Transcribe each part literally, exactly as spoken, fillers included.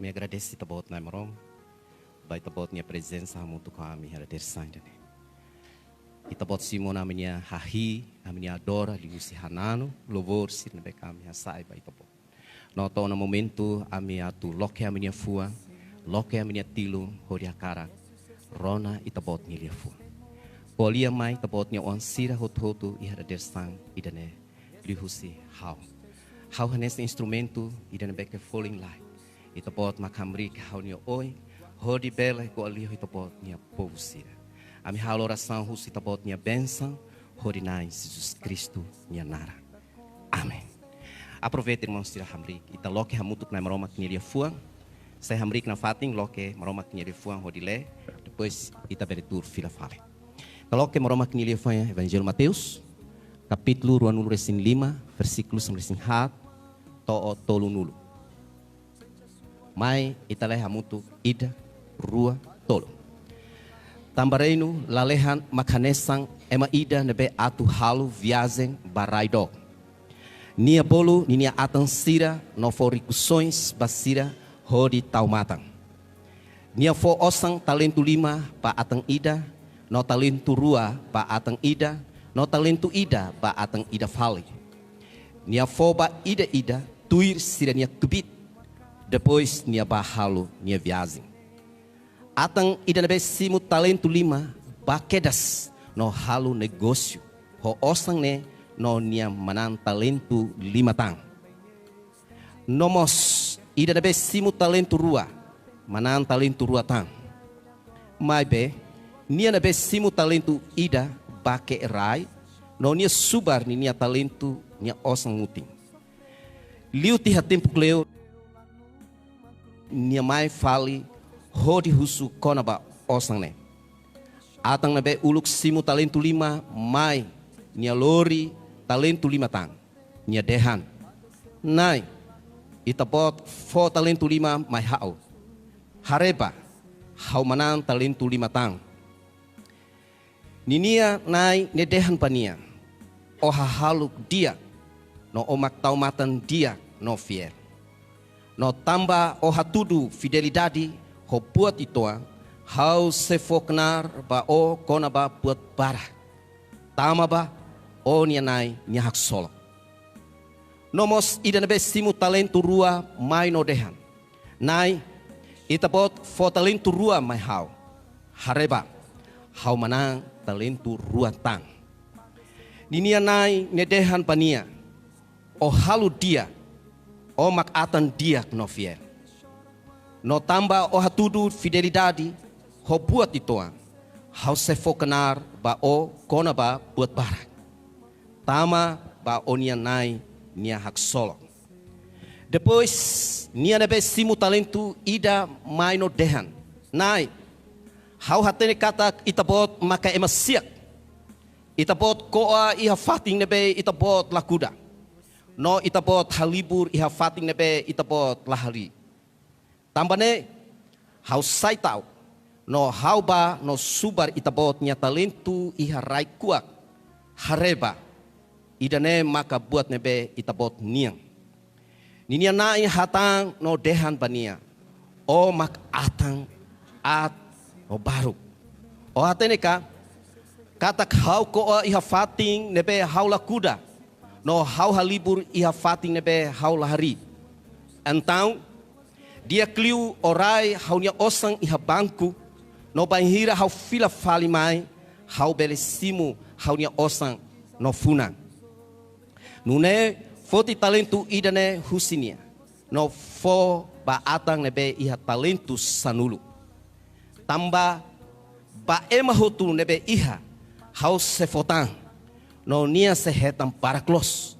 Ami agradese Ita-Boot Na'i Maromak, ba Ita-Boot nia prezensa hamutuk ho ami iha dadeer-saan ida-ne'e. Ita-Boot simu ona ami-nia hahi'i, ami-nia adora, liuhusi hananu, louvor sira ne'ebé ke ami hasa'e ba Ita-Boot. No to'o ona momentu ami atu loke ami-nia fuan, loke ami-nia tilun, hodi hakarak rona Ita-Boot nia liafuan. Ko'alia mai Ita-Boot nia oan sira hotu-hotu iha dadeer-saan ida-ne'e, liuhusi ha'u. Ha'u hanesan instrumentu ida ne'ebé ke folin lai. Ita-Boot mak hamriik ha'u-nia oin, hodi bele ko'alia ho Ita-Boot nia povu sira. Ami halo orasaun husi Ita-Boot nia bensaun, hodi Na'i Jesus Kristu nia naran. Amen. Aproveita, irmaun sira, hamriik. Ita loke hamutuk Na'i Maromak nia liafuan. Sai hamriik nafatin, loke Maromak nia liafuan hodi lee, depois ita bele tuur fila fali. Ita loke Maromak nia liafuan iha Evanjellu Mateus, kapítulu ruanulu-resin-lima, versíkulu sanulu-resin-haat to'o tolunulu. Mai ita lee hamutuk, ida, rua, tolu. Tanba reinu lalehan mak hanesan ema ida ne'ebé atu halo viajen ba rai dook. Nia bolu ninia atan sira no fó rikusoin ba sira hodi tau matan. Nia fó osan talentu lima ba atan ida, no talentu rua ba atan ida, no talentu ida ba atan ida fali. Nia fó ba ida-idak tuir sira-nia kbiit, depois nia bá halo nia viajen. Atan ida ne'ebé simu talentu lima bá kedas no halo negósiu ho osan ne'e, no nia manán talentu lima tan. No mós ida ne'ebé simu talentu rua, manán talentu rua tan. Maibé, nia ne'ebé simu talentu ida bá ke'e rai, no nia subar ninia talentu nia osan mutin. Liu tiha tempu kleur, nia mai fali hodi husu kona-ba osan ne'e. Atan ne'ebé uluk simu talentu lima mai, nia lori talentu lima tan. Nia dehan: Na'i, Ita-Boot fó talentu lima mai ha'u. Haree bá, ha'u manán talentu lima tan. Ninia na'i ne'e dehan ba nia: Ó hahalok di'ak, no ó mak tau matan di'ak no fiél. No tanba ó hatudu fidelidade ho buat uitoan, ha'u sei fó knaar ba ó kona-ba buat barak. Tama bá, ó-nia na'i nia haksolok. No mós ida ne'ebé simu talentu rua mai no dehan: Na'i, Ita-Boot fó talentu rua mai ha'u. Haree bá, ha'u manán talentu rua tan. Ninia na'i ne'e dehan ba nia: Ó halo di'ak, ó mak atan di'ak no fiél. No tanba ó hatudu fidelidade ho buat uitoan, ha'u sei fó knaar ba ó kona-ba buat barak. Tama bá, ó-nia na'i nia haksolok. Depois, nia ne'ebé simu talentu ida mai no dehan: Na'i, ha'u hatene katak Ita-Boot maka ema si'ak. Ita-Boot ko'a iha fatin ne'ebé Ita-Boot la kuda. No Ita-Boot halibur iha fatin ne'ebé Ita-Boot la harii. Tanba ne'e, ha'u sai ta'uk, no ha'u bá no subar Ita-Boot nia talentu iha rai-kuak. Haree bá, ida-ne'e maka buat ne'ebé Ita-Boot nian. Ninia na'i hatán no dehan ba nia: Ó mak atan aat no baruk. Ó hatene ka, katak ha'u ko'a iha fatin ne'ebé ha'u la kuda, no ha'u halibur iha fatin ne'ebé ha'u la harii? Entaun, di'ak liu ó rai ha'u-nia osan iha banku, no bainhira ha'u fila fali mai, ha'u bele simu ha'u-nia osan no funan. Nune'e foti talentu ida-ne'e husi nia, no fó ba atan ne'ebé iha talentu sanulu. Tanba ba ema hotu ne'ebé iha, ha'u sei fó tan, no nia sei hetan barak loos.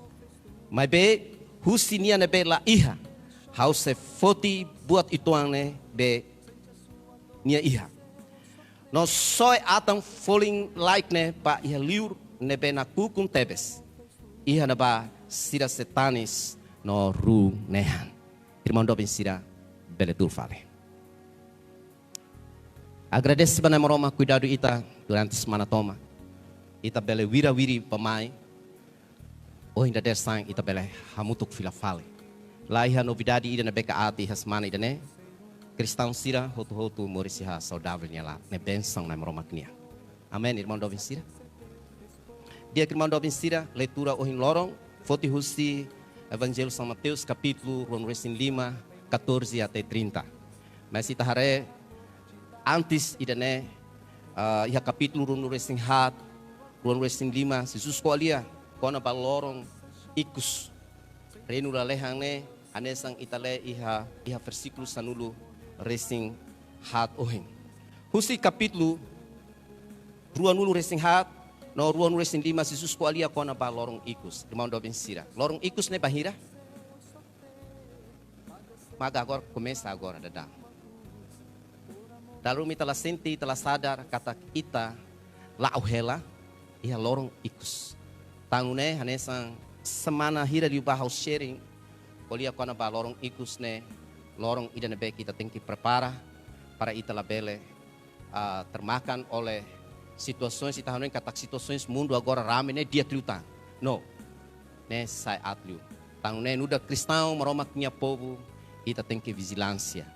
Maibé husi nia ne'ebé la iha, ha'u sei foti buat uitoan ne'ebé nia iha. No soe atan folin-laek ne'e bá iha liur ne'ebé nakukun tebes, iha ne'ebá sira sei tanis no ruu nehan. Irmaun doben sira bele tuur fali. Agradese ba Na'i Maromak kuidadu ita durante semana tomak. Ita bele wira-wiri bá-mai. Ohin dadeer-saan ita bele hamutuk fila fali. La iha novidade ida ne'ebé ke aat iha semana ida-ne'e. kristaun sira hotu-hotu moris iha saudavel nia laran. Ne'e bensaun Nai Maromak nian. Amen, irmaun doben sira. Di'ak, irmaun doben sira, leitura ohin loron foti husi Evanjellu São Mateus kapítulu ruanulu-resin-lima, catorze até trinta. Mas ita haree antes ida-ne'e, ah, iha kapítulu ruanulu-resin-haat, ruanulu-resin-lima, Jesus ko'alia kona-ba loron ikus. Reinu lalehan ne'e, hanesan ita lee iha, iha versíkulu sanulu-resin-haat ohin. Husi kapítulu ruanulu-resin-haat no ruanulu-resin-lima, Jesus ko'alia kona-ba loron ikus. Irmaun doben sira, loron ikus ne'e bainhira? Maga agora, komesa agora daudaun. Dala ruma ita la sente, ita la sadar katak ita la'o hela iha loron ikus. Tanba ne'e hanesan semana hira liubá ha'u sharing, ko'alia kona-ba loron ikus ne'e, loron ida ne'ebé ke ita tenke prepara para ita labele, ah, termakan oleh situasaun, ita hanoin katak situasaun mundu agora rame ne'e di'ak liután. No, ne'e sa'e aat liu. Tanba ne'e nu'udar kristaun, Maromak nia povu, ita tenke vijilánsia,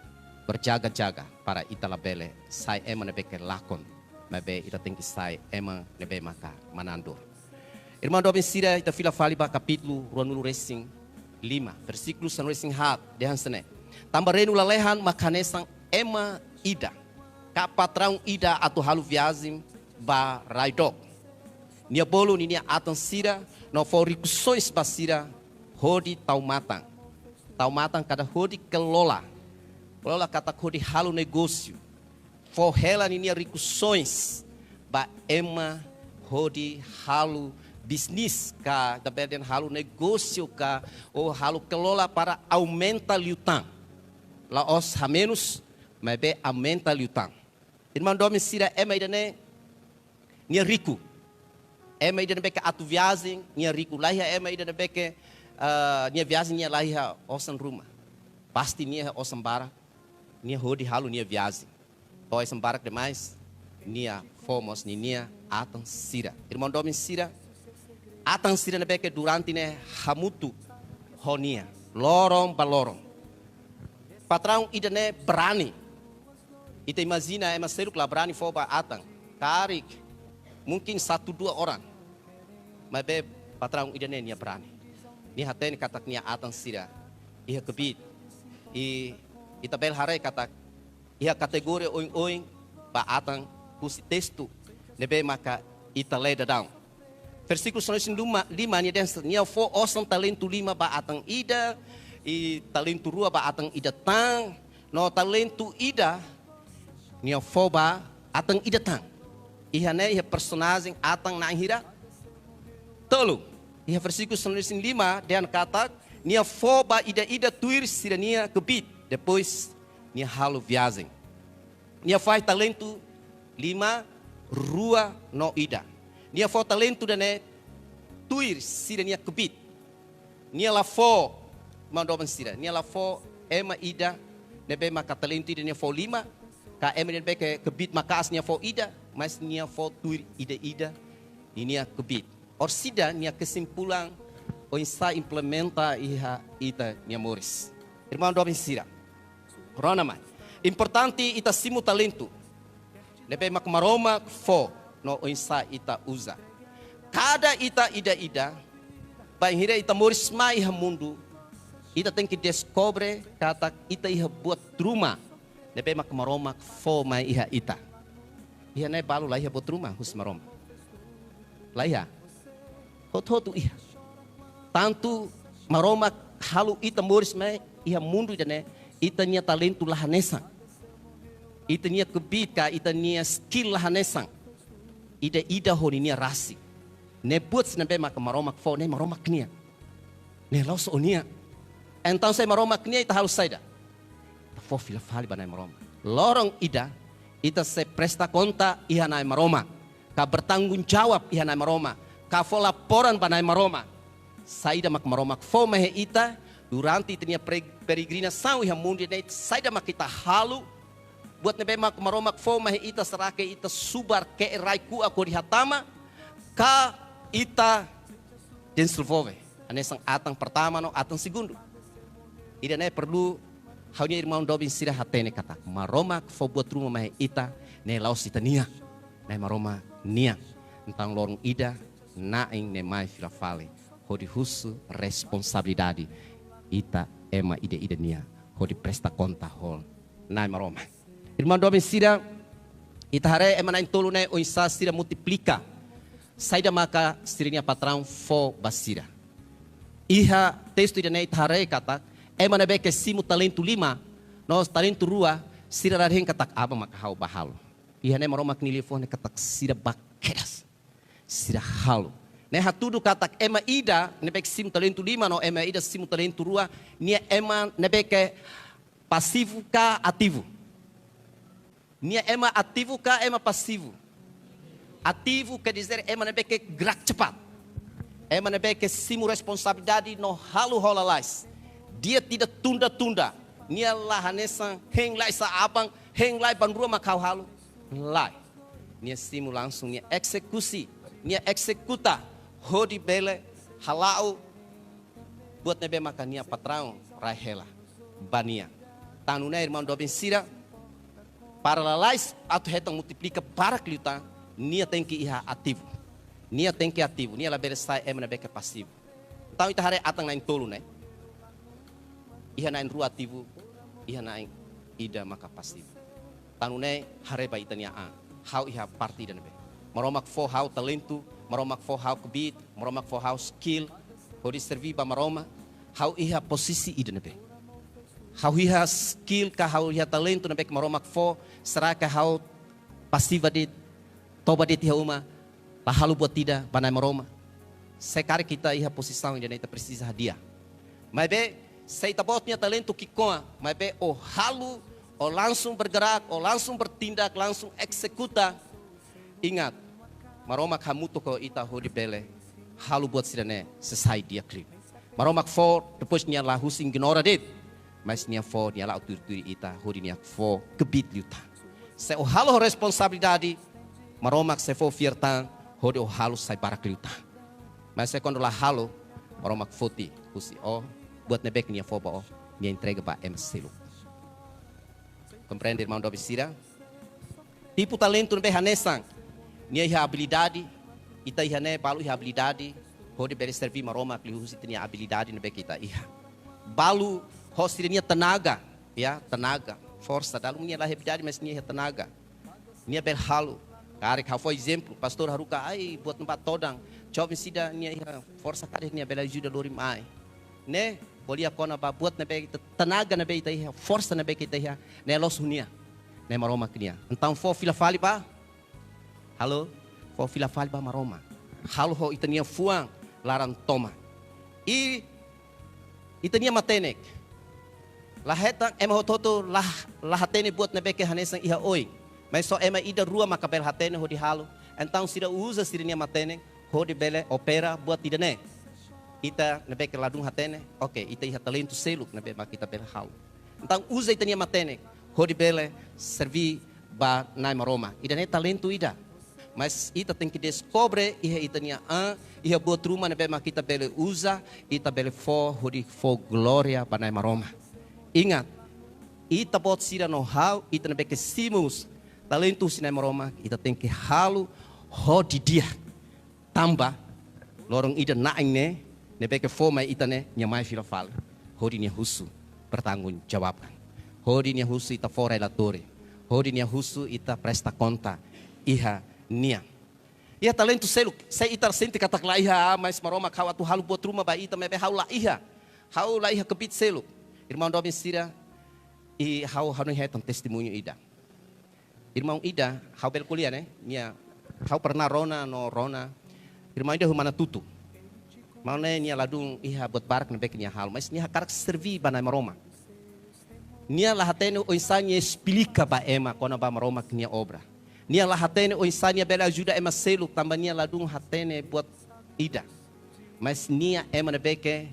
berjaga-jaga para ita labele sai ema ne'ebé ke lakon, maibé ita tenke sai ema ne'ebé maka manán-dór. Irmaun doben sira, ita fila fali ba kapítulu ruanulu-resin-lima, versíkulu sanulu-resin-haat, dehan hanesan ne'e: Tanba reinu lalehan mak hanesan ema ida ka patraun ida atu halo viajen ba rai dook. Nia bolu ninia atan sira no fó rikusoins ba sira hodi tau matan. Tau matan katak hodi kelola. Kelola katak hodi halo negósiu. Fó hela ninia rikusoins ba ema hodi halo bisnis ka, ita bele dehan halo negósiu ka, ou halo kelola para aumenta liután. La'ós hamenus, maibé aumenta liután. Irmaun doben sira, ema ida-ne'e nia riku. Ema ida ne'ebé ke atu viajen, nia riku. Laiha ema ida ne'ebé ke, ah, nia viajen nia laiha osan ruma. Pasti nia iha osan barak, nia hodi halo nia viajen. To'o osan barak demais, nia fó mós ninia atan sira. Irmaun doben sira, atan sira ne'ebé ke durante ne'e hamutuk ho nia loron ba loron. Patraun ida-ne'e berani. Ita imajina ema seluk la berani fó ba atan. Karik, mungkin satu dua orang. Maibé patraun ida-ne'e nia berani. Nia hatene katak nia atan sira iha kbiit. I ita bele haree katak iha kategoria oin-oin ba atan husi testu ne'ebé maka ita lee daudaun. Versíkulu sanulu-resin-lima, lima nia dehan, nia fó osan talentu lima ba atan ida, i talentu rua ba atan ida tan, no talentu ida nia fó ba atan ida tan. Iha ne'e iha personajen atan na'in hira? Tolu. Iha versíkulu sanulu-resin-lima dehan katak nia fó ba ida-ida tuir sira-nia kbiit. Depois nia halo viajen. Nia fahe talentu lima, rua no ida. Nia fó talentu ida-ne'e tuir sira-nia kbiit. Nia la fó, irmaun doben sira, nia la fó ema ida ne'ebé maka talentu ida nia fó lima, ka ema ida ne'ebé ke kbiit maka'as nia fó ida, mas nia fó tuir ida-ida ninia kbiit. Orsida nia kesimpulan oinsá implementa iha ita-nia moris. Irmaun doben sira, rona mai. Importante ita simu talentu ne'ebé mak Maromak fó no oinsá ita uza. Kada ita ida-ida, bainhira ita moris mai iha mundu, ita tenke deskobre katak ita iha buat ruma ne'ebé mak Maromak fó mai iha ita. Iha ne'e balu laiha buat ruma husi Maromak? Laiha. Hotu-hotu iha. Tantu Maromak halo ita moris mai iha mundu ida-ne'e, ita-nia talentu la hanesan. Ita-nia kbiit ka, ita-nia skill la hanesan. Ida-ida ho ninia rasik. Ne'e buat sira ne'ebé maka Maromak fó, ne'e Maromak nian. Ne'e la'ós ó-nia. Entaun se Maromak nian, ita halo saida? Ita fó fila fali ba Nai Maromak. Loron ida, ita sei presta konta iha Nai Maromak. Ka bertanggung jawab iha Nai Maromak. Ka fó laporan ba Nai Maromak. Saida mak Maromak fó mai iha ita, durante ita-nia pre-, peregrinasaun iha mundu ne'e, saida mak ita halo, buat ne'ebé mak Maromak fó mai iha ita, será ke ita subar ke'e rai-kuak hodi hatama, ka ita dezenvolve hanesan atan pertama no atan segundu. Ida-ne'e perlu Ha'u-nia irmaun doben sira hatene katak Maromak fó buat ruma mai ita ne'e la'ós ita-nian, Na'i Maromak nian. Entaun loron ida, na'in ne'e mai fila fali hodi husu responsabilidade ita ema ida-ida nian, hodi presta konta ho Na'i Maromak. Irmaun doben sira, ita haree ema na'in-tolu ne'e oinsá sira multiplika saida maka sira-nia patraun fó ba sira. Iha testu ida-ne'e ita haree katak ema ne'ebé ke simu talentu lima no talentu rua, sira la dehan katak aban maka ha'u bá halo. Iha ne'e Maromak nia liafuan katak sira bá kedas, sira halo. Ne'e hatudu katak ema ida ne'ebé ke simu talentu lima no ema ida simu talentu rua, nia ema ne'ebé ke pasivu ka ativu? Nia ema ativu ka ema pasivu? Ativu quer dizer ema ne'ebé ke gerak cepat. Ema ne'ebé ke simu responsabilidade no halo ho lalais. Di'ak, ida tunda-tunda. Nia la hanesan hein lai sá aban, hein lai banrua mak ha'u halo. Lae. Nia simu langsung, nia ezekusi, nia ezekuta hodi bele hala'o buat ne'ebé maka nia patraun rai hela ba nia. Tan ne'e, irmaun doben sira, para lalais atu hetan multiplika barak liután, nia tenke iha ativu. Nia tenke ativu, nia labele sai ema ne'ebé ke pasivu. Entaun ita haree atan na'in-tolu ne'e, iha na'in-rua ativu, iha na'in-ida maka pasivu. Tan ne'e haree ba ita-nia an. Ha'u iha parte ida ne'ebé? Maromak fó ha'u talentu, Maromak fó ha'u kbiit, Maromak fó ha'u skill hodi serví ba Maromak. Ha'u iha pozisi ida ne'ebé? Ha'u iha skill ka ha'u iha talentu ne'ebé ke Maromak fó, será ke ha'u pasiva de'it, toba de'it iha uma, la halo buat ida ba Na'i Maromak? Se karik ita iha pozisaun ida-ne'e, ita presiza hadi'a. Maibé se ita-boot nia talentu ki'ikoan, maibé ó halo, ó langsung bergerak, ó langsung bertindak, langsung ezekuta. Ingat, Maromak hamutuk ho ita hodi bele halo buat sira-ne'e sei sai di'ak liu. Maromak fó, depois nia la husi ignora de'it, mas nia fó, nia la'o tuir-tuir ita, hodi nia fó kbiit liután. Se ó halo ho responsabilidade, Maromak sei fó fiar tan hodi ó halo sai barak liután. Mas se kuandu la halo, Maromak foti husi ó buat ne'ebé ke nia fó ba ó, nia entrega ba ema seluk. Komprende, irmaun doben sira? Tipu talentu ne'ebé hanesan, nia iha abilidade, ita iha ne'e balu iha abilidade hodi bele serví Maromak liuhusi ita-nia abilidade ne'ebé ke ita iha. Balu ho sira-nia tenaga, ya, tenaga, forsa, dala ruma nia la iha abilidade, mas nia iha tenaga. Nia bele halo. Karik ha'u fó ezemplu, pastór haruka ai buat ne'ebá todan, joven sira-nia iha forsa karik nia bele ajuda lori mai. Ne'e, ko'alia kona-ba buat ne'ebé ita, tenaga ne'ebé ita iha, forsa ne'ebé ke ita iha, ne'e loos ho nia. Ne'e Maromak nian. Entaun fó fila fali ba, halo, fó fila fali ba Maromak. Halo ho ita-nia fuan laran tomak. I ita-nia matenek. La hetan, ema hotu-hotu la, la hatene buat ne'ebé ke hanesan iha oin. Mas só ema ida rua maka bele hatene hodi halo. Entaun sira uza sira-nia matenek hodi bele opera buat ida-ne'e. Ita ne'ebé ke ladún hatene, oke, ita iha talentu seluk ne'ebé mak ita bele halo. Entaun uza ita-nia matenek hodi bele serví ba Na'i Maromak. Ida-ne'e talentu ida. Mas ita tenke deskobre iha ita-nia an, iha buat ruma ne'ebé mak ita bele uza, ita bele fó hodi fó glória ba Na'i Maromak. Ingat, ita-boot sira no ha'u, ita ne'ebé ke simu talentu husi Na'i Maromak, ita tenke halo ho di'ak. Tanba loron ida na'in ne'e, ne'ebé ke fó mai ita ne'e, nia mai fila fali hodi nia husu pertanggungjawabkan. Hodi nia husu ita fó relatóriu. Hodi nia husu ita presta konta iha nia. Iha talentu seluk, se ita sente katak la iha, mas Maromak ha'u atu halo buat ruma ba ita, maibé ha'u la iha. Ha'u la iha kbiit seluk. Irmaun doben sira, i ha'u hanoin hetan testemuñu ida. Irmaun ida, ha'u bele ko'alia ne'e, nia, ha'u pernah rona no rona. Irmaun ida husi Manatutu. Maun ne'e nia ladún iha buat barak ne'ebé ke nia halo, mas nia hakarak serví ba Na'i Maromak. Nia la hatene oinsá nia esplika ba ema kona-ba Maromak nia obra. Nia la hatene oinsá nia bele ajuda ema seluk tanba nia ladún hatene buat ida. Mas nia ema ne'ebé ke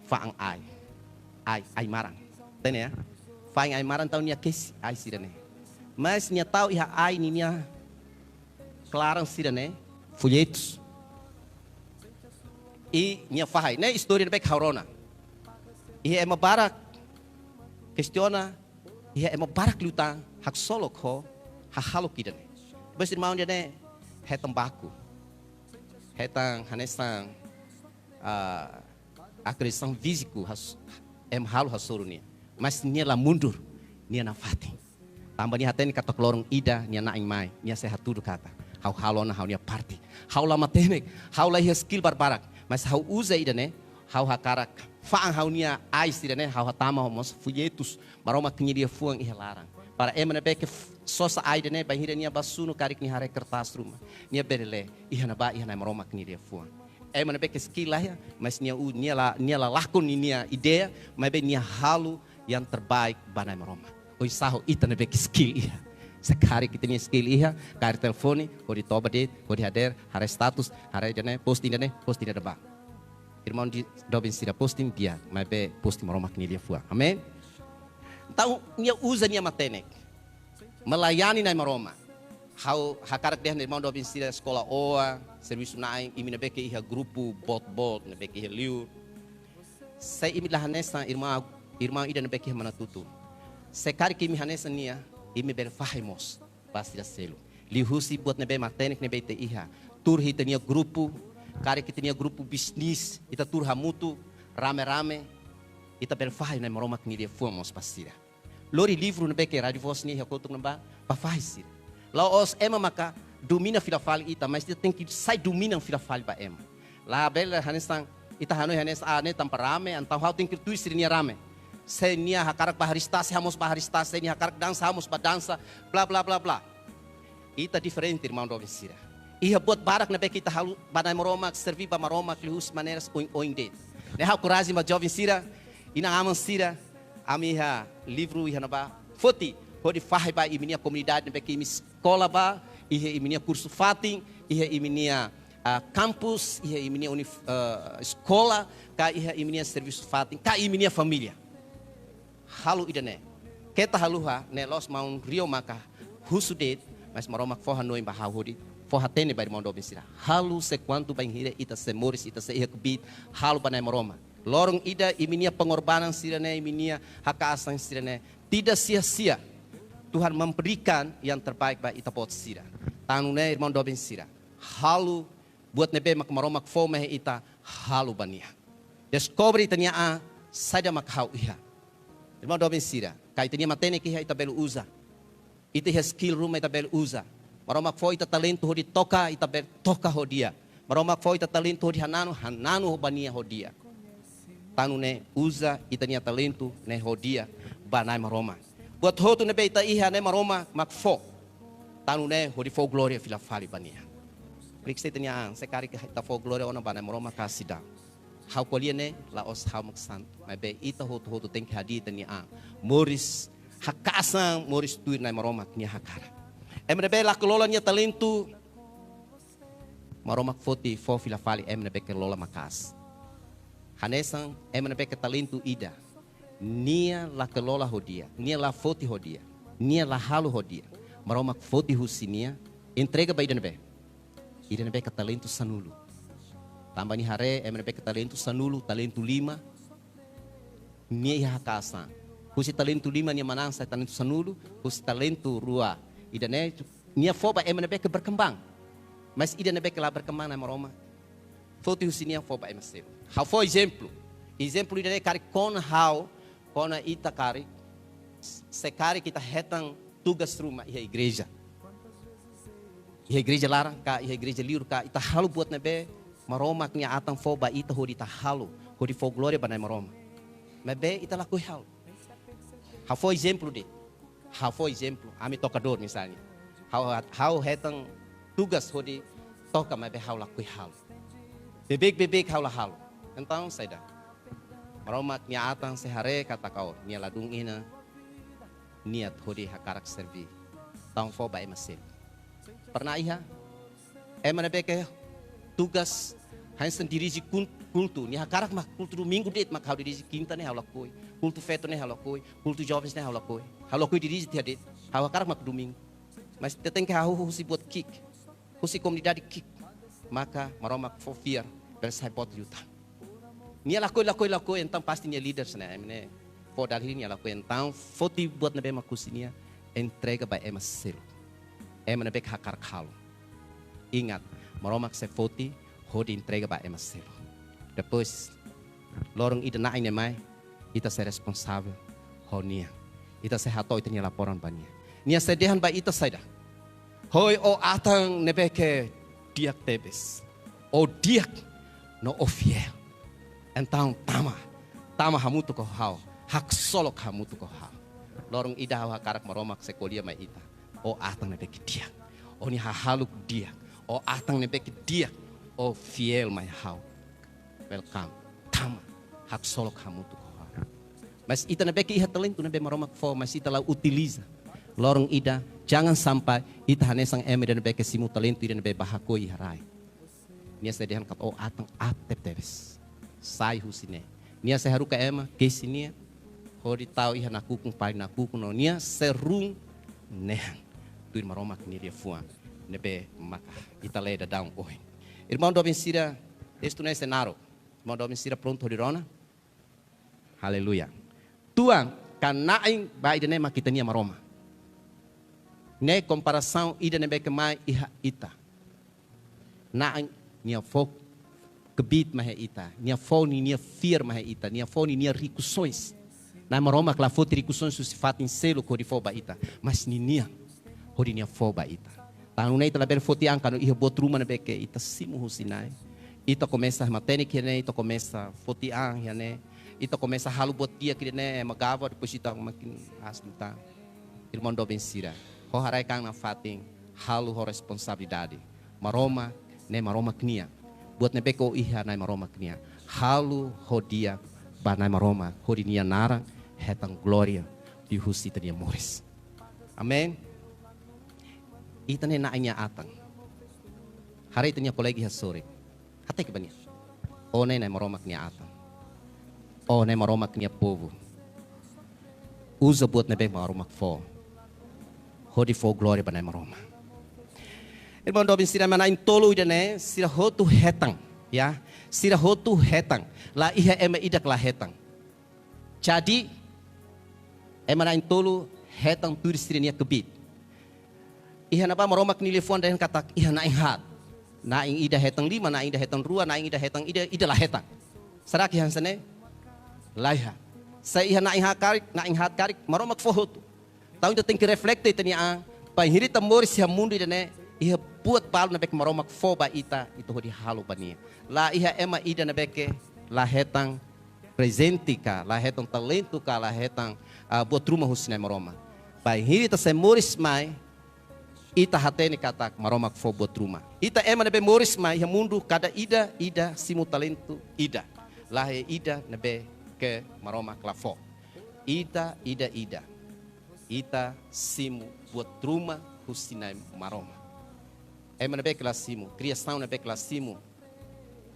fa'an ai. Ai, ai-maran. Hatene ya? Fa'an ai-maran, entaun nia kesi ai sira-ne'e. Mas nia tau iha ai ninia klaran sira-ne'e folhetus. I nia fahe. Ne'e istória ne'ebé ke ha'u rona. Iha ema barak Kestiona, iha ema barak liután haksolok ho hahalok ida-ne'e. Depois irmaun ida-ne'e hetan baku. Hetan hanesan, ah, agressão física has, ema halo hasoru nia. Mas nia la mundur, nia nafatin. Tanba nia hatene katak loron ida nia na'in mai, nia sei hatudu katak: ha'u halo ona ha'u-nia parte. Ha'u la matenek, ha'u la iha skill barbarak, mas ha'u uza ida-ne'e, ha'u hakarak fa'an ha'u-nia ai sira-ne'e, ha'u hatama ho mós folhetus Maromak nia liafuan iha laran. Para ema ne'ebé ke f-, sosa ai ida-ne'e, bainhira nia bá sunu karik nia haree kertas ruma, nia bele lee, iha ne'ebá iha Na'i Maromak nia liafuan. Ema ne'ebé ke skill la iha, mas nia u-, nia la, nia la lakon ninia ideia, maibé nia halo yang terbaik ba Na'i Maromak. Oinsá ho ita ne'ebé ke skill iha? Se karik ita-nia skill iha, kaer telefone, hodi toba de'it, hodi hadeer, haree status, haree ida-ne'e, posting ida-ne'e, posting ida-ne'ebá. Irmaun di doben sira, posting di'ak, maibé posting Maromak nia liafuan. Amen. Entaun, nia uza nia matenek melayani Na'i Maromak. Ha'u hakarak dehan irmaun doben sira, eskola oan, servisu na'in, imi ne'ebé ke iha grupu boot-boot, ne'ebé ke iha liur. Se imi la hanesan irmaun, irmaun ida ne'ebé ke iha Manatutu. Se karik imi hanesan nia, imi bele fahe mós ba sira seluk. Liuhusi buat ne'ebé matenek ne'ebé ita iha. Tuur ita-nia grupu, karik ita-nia grupu bisnis, ita tuur hamutuk, rame-rame, ita bele fahe Na'i Maromak nia liafuan mós ba sira. Lori livru ne'ebé ke Rádio Voz nia iha kotuk ne'ebá, bá fahe sira. La'ós ema maka domina fila fali ita, mas ita tenke sai domina fila fali ba ema. Labele hanesan, ita hanoin hanesan, ah, ne'e tanba rame, entaun ha'u tenke tuir sira-nia rame. Se nia hakarak bá haree status, ha'u mós bá haree status, se nia hakarak dansa, ha'u mós bá dansa, bla, bla, bla, bla. Ita diferente, irmaun doben sira. Iha buat barak ne'ebé ke ita halo ba Na'i Maromak, serví ba Maromak, liuhusi maneiras oin-oin de'it. Ne'e ha'u korajen ba joven sira, inan-aman sira, ami iha livru iha ne'ebá, foti, hodi fahe ba imi-nia komunidade ne'ebé ke imi eskola bá, iha imi-nia kursu fatin, iha imi-nia, ah, kampus, iha imi-nia unif-, ah, eskola, ka iha imi-nia servisu fatin, ka imi-nia família. Halo ida-ne'e. Keta haluha, ne'e la'ós maun Rio maka husu de'it, mas Maromak fó hanoin ba ha'u hodi fó hatene ba irmaun doben sira. Halo sekuandu bainhira ita sei moris, ita sei iha kbiit, halo ba Na'i Maromak. Loron ida imi-nia pengorbanan sira-ne'e, imi-nia haka'as an sira-ne'e tidak sia-sia. Tuhan memberikan yang terbaik ba ita-boot sira. Tan ne'e, irmaun doben sira, halo buat ne'ebé mak Maromak fó mai ita, halo ba nia. Deskobre ita-nia an, saida mak ha'u iha. Irmaun doben sira, ka ita-nia matenek iha, ita bele uza. Ita iha skill ruma, ita bele uza. Maromak fó ita talentu hodi toka, ita bele toka ho di'ak. Maromak fó ita talentu hodi hananu, hananu ba nia ho di'ak. Tan ne'e, uza ita-nia talentu ne'e ho di'ak ba Na'i Maromak. Buat hotu ne'ebé ita iha, Na'i Maromak mak fó. Tan ne'e hodi fó glória fila fali ba nia. Klik se ita-nia an, se karik ita fó glória ona ba Na'i Maromak ka seidauk. Ha'u ko'alia ne'e, la'ós ha'u mak santu. Maibé ita hotu-hotu tenke hadi'a ita-nia an. Moris haka'as an, moris tuir Na'i Maromak nia hakarak. Ema ne'ebé lakohi lola nia talentu, Maromak foti fó fila fali ema ne'ebé ke lola maka'as. Hanesan ema ne'ebé ke talentu ida, nia lakohi lola ho di'ak, nia la foti ho di'ak, nia la halo ho di'ak. Maromak foti husi nia, entrega ba ida ne'ebé? Ida ne'ebé ke talentu sanulu. Tanba nia haree ema ne'ebé ke talentu sanulu, talentu lima, nia iha haka'as an. Husi talentu lima nia manán sai talentu sanulu, husi talentu rua ida-ne'e nia fó ba ema ne'ebé ke berkembang. Mas ida ne'ebé ke la berkembang, Na'i Maromak foti husi nia fó ba ema seluk. Ha'u fó ezemplu. Ezemplu ida-ne'e karik kona ha'u, kona ita karik, se karik ita hetan tugas ruma iha igreja. Iha igreja laran ka, iha igreja liur ka, ita halo buat ne'ebé Maromak nia atan fó ba ita hodi ita halo, hodi fó glória ba Na'i Maromak. Maibé ita lakohi halo. Ha'u fó ezemplu de'it. Ha'u fó ezemplu, ami tokadór misalnya. Ha'u, ha'u hetan tugas hodi toka, maibé ha'u lakohi halo. Beibeik, beibeik ha'u la halo. Entaun saida? Maromak nia atan sei haree katak, oh, nia ladún iha niat hodi hakarak serví. Entaun fó ba ema seluk. Pernah iha ema ne'ebé ke tugas hanesan dirije kun-, kultu. Nia hakarak mak kultu domingu de'it mak ha'u dirije, kinta ne'e ha'u lakohi. Kultu feto ne'e ha'u lakohi. Kultu jovens ne'e ha'u lakohi. Ha'u lakohi dirije tiha de'it. Ha'u hakarak mak domingu. Mas ita tenke hahú husi buat ki'ik. Husi komunidade ki'ik. Maka Maromak fó fiar, bele sai boot liután. Nia lakohi, lakohi, lakohi, entaun pasti nia líder sira-ne'e, ema ne'e fó dala hili nia lakohi, entaun foti buat ne'ebé mak husi nia, entrega ba ema seluk. Ema ne'ebé ke hakarak halo. Ingat, Maromak sei foti hodi entrega ba ema seluk. Depois, loron ida na'in ne'e mai, ita sei responsavel ho nia. Ita sei hato'o ita-nia laporan ba nia. Nia sei dehan ba ita saida? Hoi ó atan ne'ebé ke di'ak tebes. Ó di'ak no ó fiél. Entaun tama, tama hamutuk ho ha'u, haksolok hamutuk ho ha'u. Loron ida ha'u hakarak Maromak sei ko'alia mai ita. Ó atan ne'ebé ke di'ak. Ó-nia hahalok di'ak. Ó atan ne'ebé ke di'ak. Ó fiél mai ha'u. Welcome. Tama. Haksolok hamutuk ho ha'u. Mas ita ne'ebé ke iha talentu ne'ebé Maromak fó, mas ita la utiliza. Loron ida, jangan sampai ita hanesan ema ida ne'ebé ke simu talentu ida ne'ebé bá hakoi iha rai. Nia sei dehan katak ó atan aat tebetebes. Sai husi ne'e. Nia sei haruka ema, kesi nia, hodi tau iha nakukun, fali nakukun, no nia sei run nehan. Tuir Maromak nia liafuan ne'ebé maka ita lee daudaun ohin. Irmaun doben sira, testu ne'e sei naruk. Irmaun doben sira prontu hodi rona? Aleluia. Tuan, ka na'in ba ida-ne'e mak ita-nia Maromak. Ne'e komparasaun ida ne'ebé ke mai iha ita. Na'in nia fó kbiit mai iha ita, nia fó ninia fiar mai iha ita, nia fó ninia rikusoin. Nai Maromak la foti rikusoin husi fatin seluk hodi fó ba ita, mas ninia hodi nia fó ba ita. Tan ne'e ita labele foti an kuandu iha buat ruma ne'ebé ke ita simu husi Nai. Ita komesa matenek iha ne'e, ita komesa foti an iha ne'e, ita komesa halo buat di'ak iha ne'e, ema gaba, depois ita makin asli ta. Irmaun doben sira, ho haraik an nafatin, halo ho responsabilidade. Maromak ne'e Maromak nian. Buat ne'ebé ke ó iha Nai Maromak nian. Halo ho di'ak ba Nai Maromak, hodi nia naran hetan glória liuhusi ita-nia moris. Amen. Ita ne'e na'in nia atan. Haree ita-nia kolega iha sorin. Hateke ba nia. Ó ne'e Nai Maromak nia atan. Ó ne'e Maromak nia povu. Uza buat ne'ebé Maromak fó. Hodi fó glória ba Nai Maromak. Irmaun doben sira, ema na'in-tolu ida-ne'e, sira hotu hetan, ya. Sira hotu hetan. La iha ema ida ke la hetan. Jadi, ema na'in-tolu hetan tuir sira-nia kbiit. Iha ne'ebá Maromak nia liafuan dehan katak iha na'in haat. Na'in ida hetan lima, na'in ida hetan rua, na'in ida hetan ida, ida la hetan. Será ke iha hanesan ne'e? La iha. Se iha na'in haat karik, na'in haat karik, Maromak fó hotu. Entaun ita tenke reflete ita-nia an, bainhira ita moris iha mundu ida-ne'e, iha buat balu ne'ebé ke Maromak fó ba ita, ita hodi halo ba nia. La iha ema ida ne'ebé ke la hetan prezente ka, la hetan talentu ka, la hetan, ah, buat ruma husi Nai Maromak. Bainhira ita sei moris mai, ita hatene katak Maromak fó buat ruma. Ita ema ne'ebé moris mai iha mundu, kada ida-ida simu talentu ida. La iha ida ne'ebé ke Maromak la fó. Ita ida-ida, ita simu buat ruma husi Nai Maromak. Ema ne'ebé ke la simu, kriasaun ne'ebé ke la simu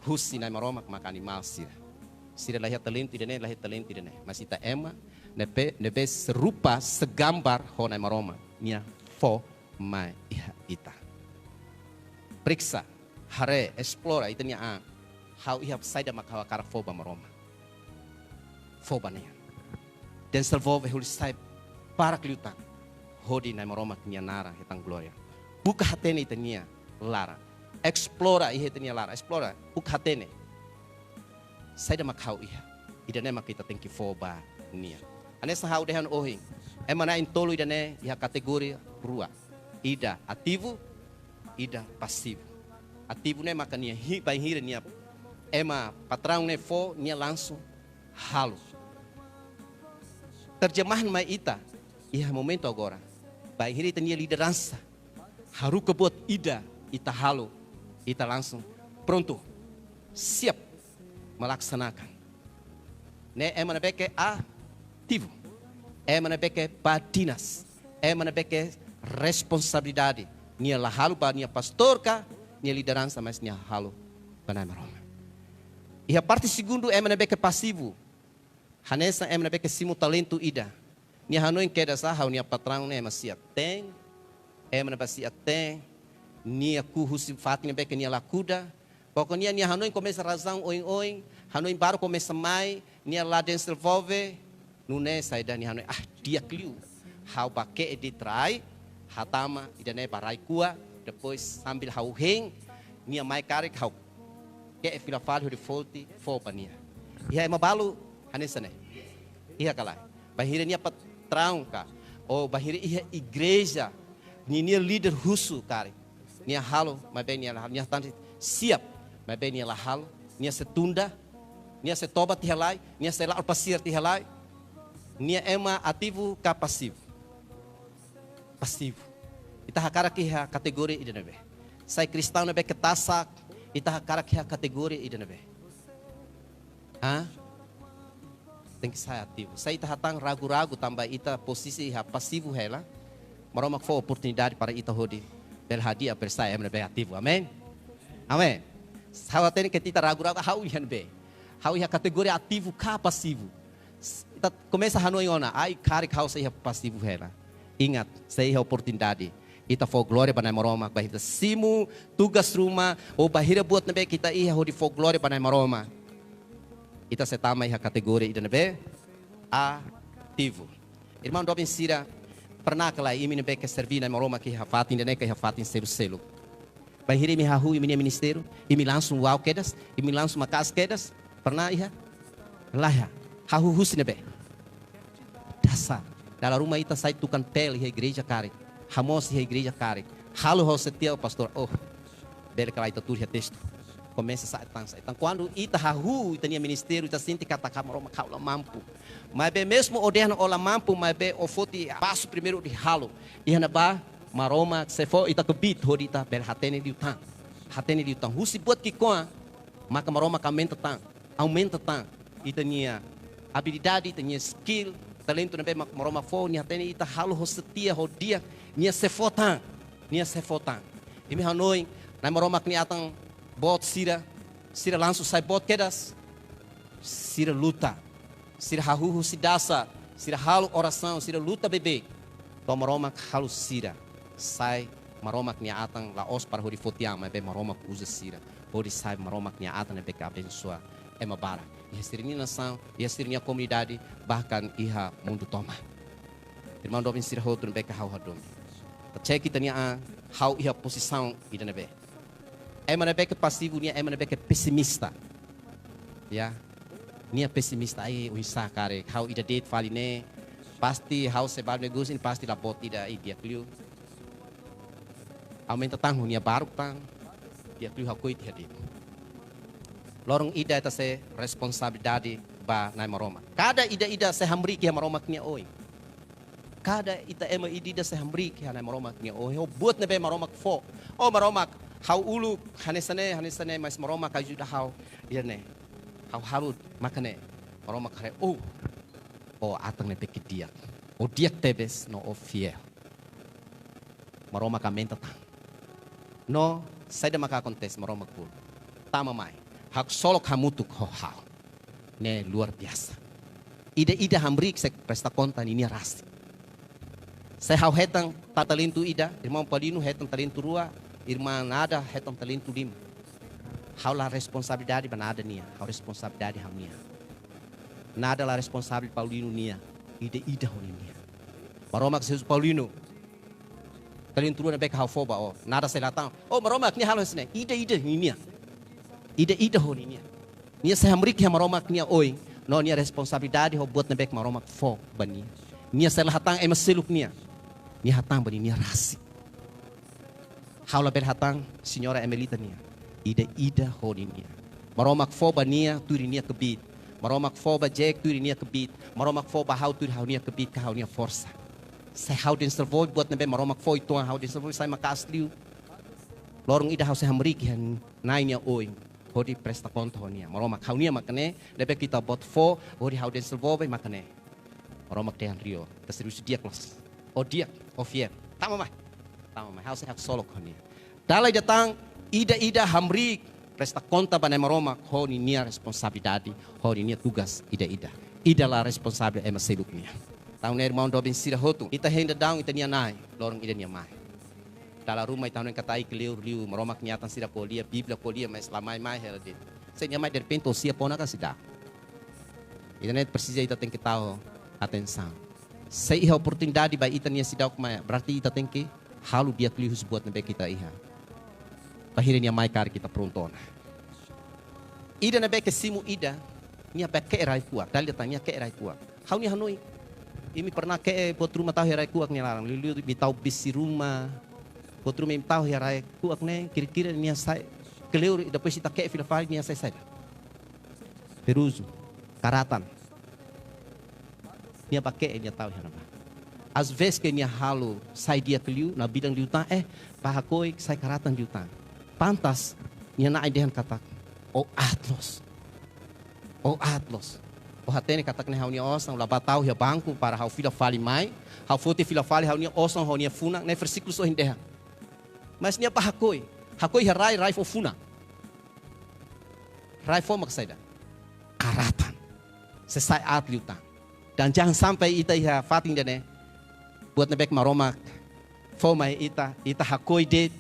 husi Nai Maromak maka animál sira. Sira la iha talentu ida-ne'e, la iha talentu ida-ne'e. Mas ita ema ne'ebé, ne'ebé serupa, segambar ho Nai Maromak nia fó mai iha ita. Periksa, haree, esplora ita-nia an. Ha'u iha saida mak ha'u hakarak fó ba Maromak. Fó ba nia. Dezenvolve hodi sai barak liután. Hodi Nai Maromak nia naran hetan glória. Buka hatene ita-nia laran. Esplora iha ita-nia laran. Esplora. Buka hatene. Saida mak ha'u iha. Ida-ne'e mak ita tenke fó ba nia. Hanesan ha'u dehan ohin. Ema na'in-tolu ida-ne'e iha kategoria rua. Ida ativu, ida pasivu. Ativu ne'e maka nia hi-, bainhira nia ema patraun ne'e fó, nia langsung halo. Terjemahan mai ita, iha momentu agora. Bainhira ita-nia lideransa haruka buat ida ita halo, ita langsung prontu, siap melaksanakan. Ne'e ema ne'ebé ke ativu, ema ne'ebé ke badinas, ema ne'ebé ke responsabilidade. Nia la halo ba nia pastór ka, nia lideransa, mas nia halo ba Nai Maromak. Iha parte segundu, ema ne'ebé ke pasivu. Hanesan ema ne'ebé ke simu talentu ida. Nia hanoin kedas, ah, ha'u-nia patraun ne'e ema siat-teen, ema ne'ebé siat-teen, nia ku'u husi fatin ne'ebé ke nia la kuda. Pokoknya nia hanoin komesa razaun oin-oin, hanoin baru komesa mai, nia la dezenvolve, Nune'e saida nia hanoin, ah, di'ak liu. Ha'u bá ke'e de'it rai, hatama ida-ne'e ba rai kuak, depois sambil ha'u hein, nia mai karik ha'u ke'e fila fali hodi foti fó ba nia. Iha ema balu hanesan ne'e. Iha ka lae. Bainhira nia patraun ka, ou bainhira iha igreja, ninia líder husu karik. Nia halo, maibé nia la halo, nia hatán siap, maibé nia la halo, nia sei tunda, nia sei toba tiha lai, nia sei la'o pasiar tiha lai, nia ema ativu ka pasivu? Pasivu. Ita hakarak iha kategoria ida-ne'ebé? Sai kristaun ne'ebé ke tasak, ita hakarak iha kategoria ida-ne'ebé? Hah? Tenke sai ativu. Sai ita hatán ragu-ragu tanba ita posisi iha pasivu hela. Maromak fó oportunidade para ita hodi bele hadi'a persai ema ne'ebé ativu. Amen? Amen. Ha'u hatene katak ita ragu-ragu, ha'u iha ne'ebé? Ha'u iha kategoria ativu ka pasivu? S-, ita komesa hanoin ona, ai karik ha'u sei iha pasivu hela. Ingat, sei iha oportunidade. Ita fó glória ba Na'i Maromak, bainhira ita simu tugas ruma, ou bainhira buat ne'ebé ke ita iha hodi fó glória ba Na'i Maromak. Ita sei tama iha kategoria ida-ne'ebé? Ativu. Irmaun doben sira, pernah ka lae imi ne'ebé ke serví Na'i Maromak iha fatin ida-ne'e ka iha fatin seluk-seluk? Bainhira imi hahú imi-nia ministériu, imi langsung wa'o kedas, imi langsung maka'as kedas, pernah iha? Laiha. Hahú husi ne'ebé? Dasar. Dala ruma ita sai tukan pele iha igreja karik. Hamoos iha igreja karik. Halo ho setia, pastór. Oh, bele ka lae ita tuur iha testu. Komesa sa'e tan, sa'e tan. Kuandu ita hahú ita-nia ministériu, ita sente katak Maromak, ha'u la mampu. Maibé mezmu ó dehan ó la mampu, maibé ó foti pasu primeiru hodi halo. Iha ne'ebá Maromak sei fó ita kbiit hodi ita bele hatene liután. Hatene liután. Husi buat ki'ikoan maka Maromak aumenta tan, aumenta tan ita-nia abilidade, ita-nia skill, talentu ne'ebé mak Maromak fó, nia hatene ita halo ho setia, ho di'ak, nia sei fó tan, nia sei fó tan. Imi hanoin, Na'i Maromak nia atan boot sira, sira langsung sai boot kedas, sira luta, sira hahú husi dasar, sira halo orasaun, sira luta beibeik. To'o Maromak halo sira sai Maromak nia atan la'ós para hodi foti an, maibé Maromak uza sira hodi sai Maromak nia atan ne'ebé ke abensoa ema barak iha sira-nia nasaun, iha sira-nia komunidade, bahkan iha mundu tomak. Irmaun doben sira hotu ne'ebé ke ha'u hadomi, ita cek ita-nia an, ha'u iha pozisaun ida-ne'ebé? Ema ne'ebé ke pasivu nian ema ne'ebé ke pesimista. Ya. Nia pesimista, ai, oinsá karik ha'u ida de'it fali ne'e. Pasti ha'u sei bá negósiu ne'e pasti la boot ida, ai, di'ak liu. Aumenta tan ho nia baruk tan. Di'ak liu, hakoi tiha de'it. Loron ida ita sei responsabilidade ba Na'i Maromak. Kada ida-ida sei hamriik iha Maromak nia oin. Kada ita ema ida-ida sei hamriik iha Na'i Maromak nia oin. Ho buat ne'ebé Maromak fó. Oh Maromak, ha'u uluk hanesan ne'e, hanesan ne'e, mas Maromak ajuda ha'u. Ida-ne'e. Ha'u halo maka ne'e. Maromak haree, oh, ó atan ne'ebé ke di'ak. Ó di'ak tebes no ó fiél. Maromak aumenta tan. No, saida maka akontese, Maromak bolu: Tama mai. Haksolok hamutuk ho ha'u. Ne'e luar biasa. Ida-ida hamriik sei presta konta ninia rasik. Se ha'u hetan ta-, talentu ida, irmaun Paulino hetan talentu rua, irmán Nada hetan talentu lima. Ha'u la responsabilidade ba Nada nian, ha'u responsabilidade ha'u-nian. Nada la responsavel Paulino nian, ida-ida ho ninia. Maromak husu Paulino, talentu rua ne'ebé ke ha'u fó ba ó? Nada sei la hatán, oh, Maromak, nia halo hanesan ne'e. Ida-ida ninia. Ida-ida ho ninia. Nia sei hamriik iha Maromak nia oin, no nia responsabilidade ho buat ne'ebé ke Maromak fó ba nia. Nia sei la hatán ema seluk nian. Nia hatán ba ninia rasik. Ha'u labele hatán señora Emelita nian. Ida-ida ho ninia. Maromak fó ba nia tuir nia kbiit. Maromak fó ba Jack tuir nia kbiit. Maromak fó ba ha'u tuir ha'u-nia kbiit ka ha'u-nia forsa. Se ha'u dezenvolve buat ne'ebé Maromak fó uitoan, ha'u dezenvolve sai maka'as liu. Loron ida ha'u sei hamriik iha Na'i nia oin hodi presta konta ho nia. Maromak, ha'u-nia maka ne'e, ne'ebé ke Ita-Boot fó hodi ha'u dezenvolve maka ne'e. Maromak dehan: Rio, ita servisu di'ak loos. Ó di'ak, ó fiél. Tama mai. Tama mai, ha'u sei haksolok ho nia. Dala ida tan, ida-ida hamriik presta konta ba Na'i Maromak ho ninia responsabilidade, ho ninia tugas ida-ida. Ida la responsavel ema seluk nian. Entaun ne'e, irmaun doben sira hotu, ita hein daudaun ita-nia Na'i, loron ida nia mai. Dala ruma ita hanoin katak ai kleur liu, Maromak nia atan sira ko'alia, Bíblia ko'alia, mas la mai-mai hela de'it. Se nia mai derrepente, ó siap ona ka seidauk? Ida-ne'e presiza ita tenke tau atensaun. Se iha oportunidade ba ita-nia seidauk mai, berarti ita tenke halo di'ak liu husi buat ne'ebé ke ita iha. Bainhira nia mai karik ita prontu ona. Ida ne'ebé ke simu ida, nia bá ke'e rai-kuak, dala ida tan nia ke'e rai-kuak. Ha'u-nia hanoin. Imi pernah ke'e buat ruma tau iha rai-kuak nia laran, liuliu imi tau bisi ruma, buat ruma imi tau iha rai-kuak ne'e, kira-kira nia sai kleur, depois ita ke'e fila fali nia sai saida? Peruzu, karatan. Nia bá ke'e nia tau iha ne'ebá. Às vezes ke nia halo sai di'ak liu, nabilan liután, eh, bá hakoi sai karatan liután. Pantas, nia na'in dehan katak, ó aat loos. Ó aat loos. Ó hatene katak ne'e ha'u-nia osan, la bá tau iha banku para ha'u fila fali mai, ha'u foti fila fali ha'u-nia osan, ha'u-nia funan, ne'e versíkulu ohin dehan. Mas nia bá hakoi, hakoi iha rai, rai fó funan. Rai fó mak saida? Karatan. Se sai aat liután. Dan jangan sampai ita iha fatin ida-ne'e, buat ne'ebé ke Maromak fó mai ita, ita hakoi de'it.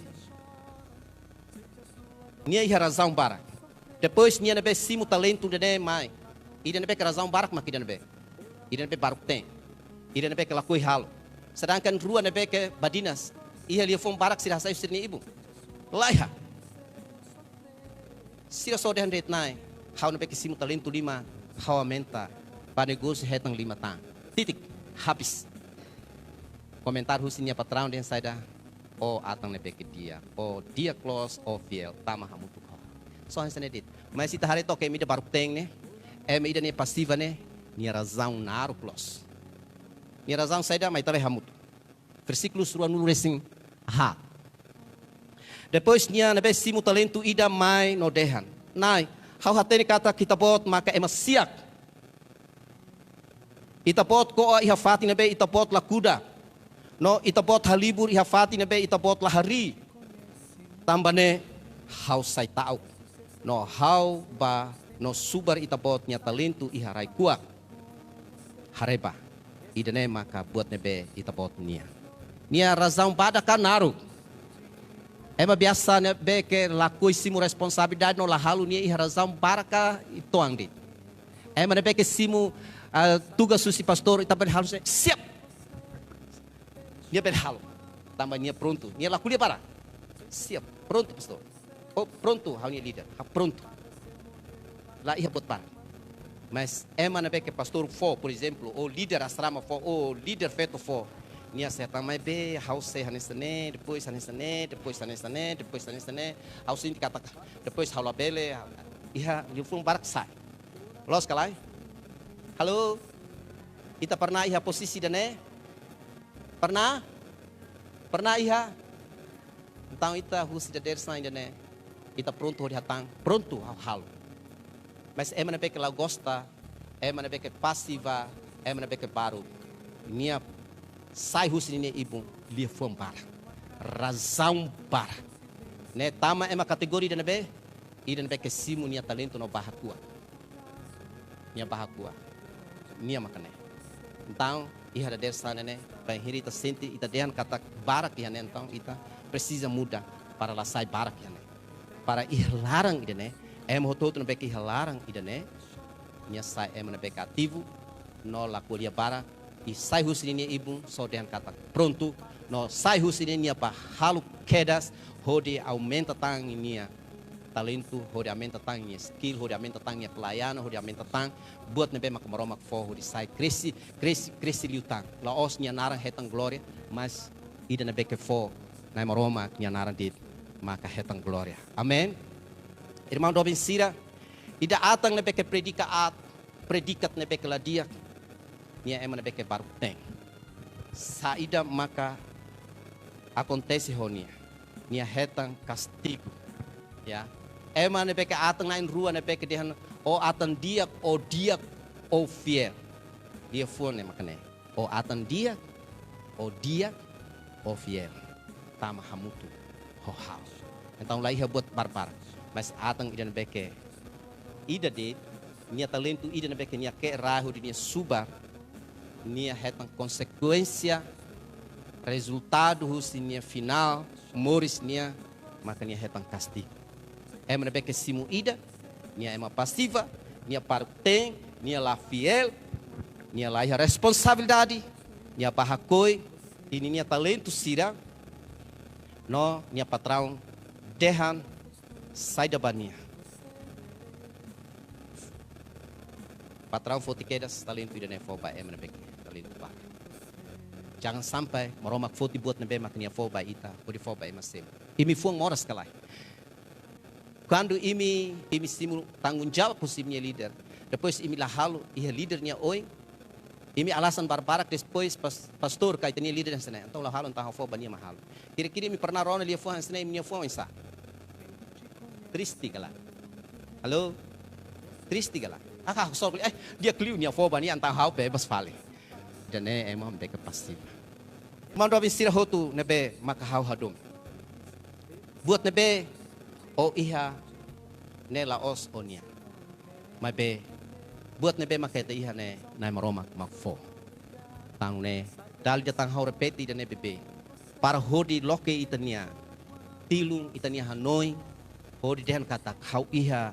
Nia iha razaun barak. Depois nia ne'ebé simu talentu ida-ne'e mai. Ida ne'ebé ke razaun barak mak ida ne'ebé? Ida ne'ebé baruk-teen. Ida ne'ebé ke lakohi halo. Sedangkan rua ne'ebé ke badinas, iha liafuan barak sira hasai husi sira-nia ibun? Laiha. Sira só dehan de'it: Na'i, ha'u ne'ebé ke simu talentu lima, ha'u aumenta bá negósiu hetan lima tan. Titik. Habis. Komentáriu husi nia patraun dehan saida? Ó atan ne'ebé ke di'ak, ó di'ak loos, ó fiél, tama hamutuk ho ha'u. Só hanesan ne'e de'it. Mas ita haree took ema ida baruk-teen ne'e, ema ida-ne'e pasiva ne'e, nia razaun naruk loos. Nia razaun saida? Mai ita lee hamutuk. Versíkulu ruanulu resin haat. Depois nia ne'ebé simu talentu ida mai no dehan: Na'i, ha'u hatene katak Ita-Boot maka ema siak. Ita-Boot ko'a iha fatin ne'ebé Ita-Boot la kuda. No Ita-Boot halibur iha fatin ne'ebé Ita-Boot la harii. Tanba ne'e ha'u sai ta'uk. No ha'u bá no subar Ita-Boot nia talentu iha rai-kuak. Haree bá, ida-ne'e maka buat ne'ebé Ita-Boot nian. Nia razaun badak ka naruk? Ema biasa ne'ebé ke lakohi simu responsabilidade no la halo, nia iha razaun barak ka uitoan de'it? Ema ne'ebé ke simu, ah, tugas husi pastór, ita bele halo, se siap. Nia bele halo. Tanba nia prontu. Nia la ko'alia barak. Siap. Prontu, pastór. Oh, prontu, ha'u-nia líder. Ha'u prontu. La iha buat barak. Mas ema ne'ebé ke pastór fó, por ezemplu, ou líder asrama fó, ou líder feto fó, nia sei hatán: Maibé, ha'u sei hanesan ne'e, depois hanesan ne'e, depois hanesan ne'e, depois hanesan ne'e. Ha'u sente katak, depois ha'u labele, iha liafuan barak sai. Loos ka lae? Halo? Ita pernah iha pozisi ida-ne'e? Pernah? Pernah iha? Entaun ita husi dadeer-saan ida-ne'e, ita prontu hodi hatán, prontu ha'u halo. Mas ema ne'ebé ke la gosta, ema ne'ebé ke pasiva, ema ne'ebé ke baruk, nia sai husi ninia ibun liafuan barak, razaun barak. Ne'e tama ema kategoria ida ne'ebé? Ida ne'ebé ke simu nia talentu no bá hakuak. Nia bá hakuak. Nia maka ne'e. Entaun, iha dadeer-saan ne'e, bainhira ita sente, ita dehan katak barak iha ne'e, entaun ita presiza muda para la sai barak iha ne'e. Para iha laran ida-ne'e, ema hotu-hotu ne'ebé ke iha laran ida-ne'e, nia sai ema ne'ebé ke ativu, no la ko'alia barak, i sai husi ninia ibun, só dehan katak prontu, no sai husi ninia bá halo kedas, hodi aumenta tan ninia talentu, hodi aumenta tan nia skill, hodi aumenta tan nia pelayanan, hodi aumenta tan buat ne'ebé maka Maromak fó, hodi sai krese, krese, krese liután. La'ós nia naran hetan glória, mas ida ne'ebé ke fó Na'i Maromak nia naran de'it maka hetan glória. Amen. Irmaun doben sira, ida atan ne'ebé ke predika aat, predikat ne'ebé ke la di'ak, nia ema ne'ebé ke baruk-teen. Saida maka akontese ho nia? Nia hetan kastigu. Ya. Ema ne'ebé ke atan na'in-rua ne'ebé ke dehan: Ó atan di'ak, ó di'ak, ó fiél. Liafuan ne'e maka ne'e: Ó atan di'ak, ó di'ak, ó fiél, tama hamutuk ho ha'u. Entaun la iha buat barbarak. Mas atan ida ne'ebé ke ida de'it, nia talentu ida ne'ebé ke nia ke'e rai hodi nia subar, nia hetan konsekuénsia, rezultadu husi nia finál, moris nian, maka nia hetan kastigu. Ema ne'ebé ke simu ida, nia ema pasiva, nia baruk-teen, nia la fiél, nia la iha responsabilidade, nia bá hakoi, nia-nia talentu sira, no nia patraun dehan saida ba nia. Patraun foti kedas talentu ida-ne'e fó ba ema ne'ebé ke talentu barak. Jangan sampai Maromak foti buat ne'ebé mak nia fó ba ita, hodi fó ba ema seluk. Imi fuan moras ka lae? Kuandu imi, imi simu tanggung jawab husi imi-nia líder, depois imi la halo iha líder nia oin, imi alasan barbarak, depois pas-, pastór ka ita-nia líder hanesan ne'e, entaun la halo, entaun ha'u fó ba nia mak halo. Kira-kira imi pernah rona liafuan hanesan ne'e iha imi-nia fuan oinsá? Triste ka lae? Halo? Triste ka lae? Aka só, eh, di'ak liu nia fó ba nia, entaun ha'u bebas fali. Ida-ne'e ema ne'ebé ke pasivu. Irmaun doben sira hotu ne'ebé maka ha'u hadomi. Buat ne'ebé ó iha ne'e la'ós ó-nian. Maibé buat ne'ebé maka ita iha ne'e Na'i Maromak mak fó. Tan ne'e, dala ida tan ha'u repete ida-ne'e beibeik. Para hodi loke ita-nia tilun, ita-nia hanoin, hodi dehan katak ha'u iha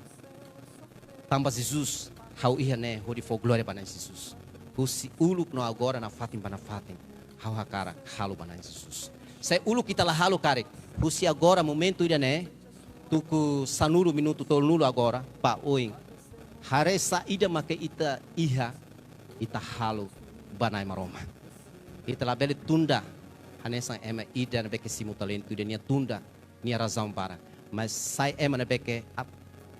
tanba Jesus, ha'u iha ne'e hodi fó glória ba Na'i Jesus. Husi uluk no agora nafatin ba nafatin, ha'u hakarak halo ba Na'i Jesus. Se uluk ita la halo karik, husi agora momentu ida-ne'e, tuku sanulu minutu tolunulu agora, ba oin. Haree saida maka ita iha, ita halo ba Na'i Maromak. Ita labele tunda, hanesan ema ida ne'ebé ke simu talentu ida-ne'e tunda, nia razaun barak. Mas sai ema ne'ebé ke ap-,